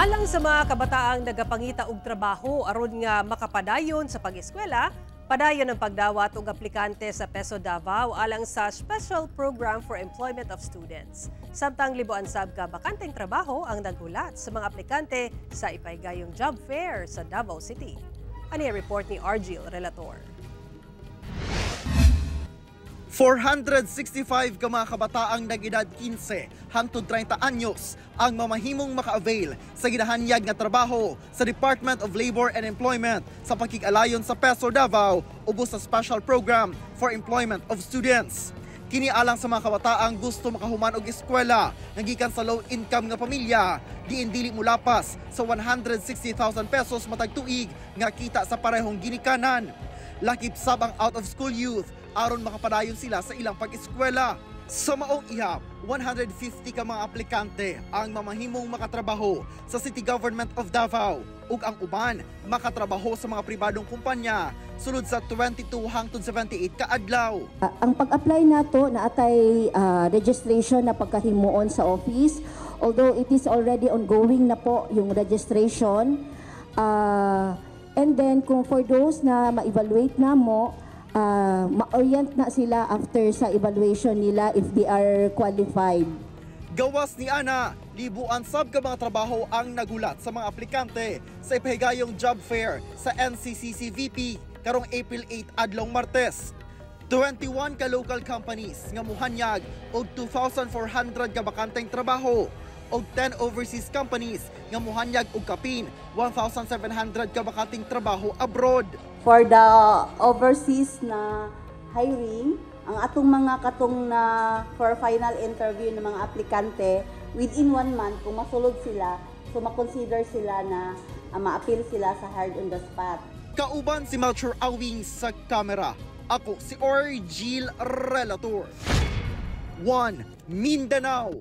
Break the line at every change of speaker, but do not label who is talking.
Alang sa mga kabataang nagapangita og trabaho aron nga makapadayon sa pag-eskwela, padayon ang pagdawat og aplikante sa PESO Davao alang sa Special Program for Employment of Students. Samtang libuan sab ka bakanteng trabaho ang naghulat sa mga aplikante sa ipahigayong job fair sa Davao City. Ani ang report ni Argil Relator.
465 ka mga kabataang nag-edad 15 hangtod 30 anyos ang mamahimong maka-avail sa ginahanyag nga trabaho sa Department of Labor and Employment sa pakig-alayon sa PESO Davao ubos sa Special Program for Employment of Students. Kini alang sa mga kabataang gusto makahuman og eskwela nga gikan sa low income nga pamilya, diin dili mulapas sa 160,000 pesos matag tuig nga kita sa parehong ginikanan. Lakip sab ang out of school youth aron makapadayon sila sa ilang pag-eskwela. Sa maong ihap, 150 ka mga aplikante ang mamahimong makatrabaho sa City Government of Davao ug ang uban makatrabaho sa mga pribadong kumpanya sulod sa 22 hangtod 78 ka adlaw.
Ang pag-apply nato naatay registration na pagkahimuon sa office. Although it is already ongoing na po yung registration. And then kung for those na ma-evaluate na mo, ma-orient na sila after sa evaluation nila if they are qualified.
Gawas ni Ana, libuan sab ka mga trabaho ang nagulat sa mga aplikante sa ipahigayong job fair sa NCCCVP karong April 8, adlong Martes. 21 ka local companies nga muhanyag og 2,400 ka bakanteng trabaho og 10 overseas companies nga muhanyag og kapin 1,700 ka bakanteng trabaho abroad.
For the overseas na hiring, ang atong mga katong na for final interview ng mga aplikante, within one month, kung masulod sila, so makonsider sila na ma-appeal sila sa hired on the spot.
Kauban si Melchor Awing sa kamera. Ako si Orgil Relator. 1 Mindanao.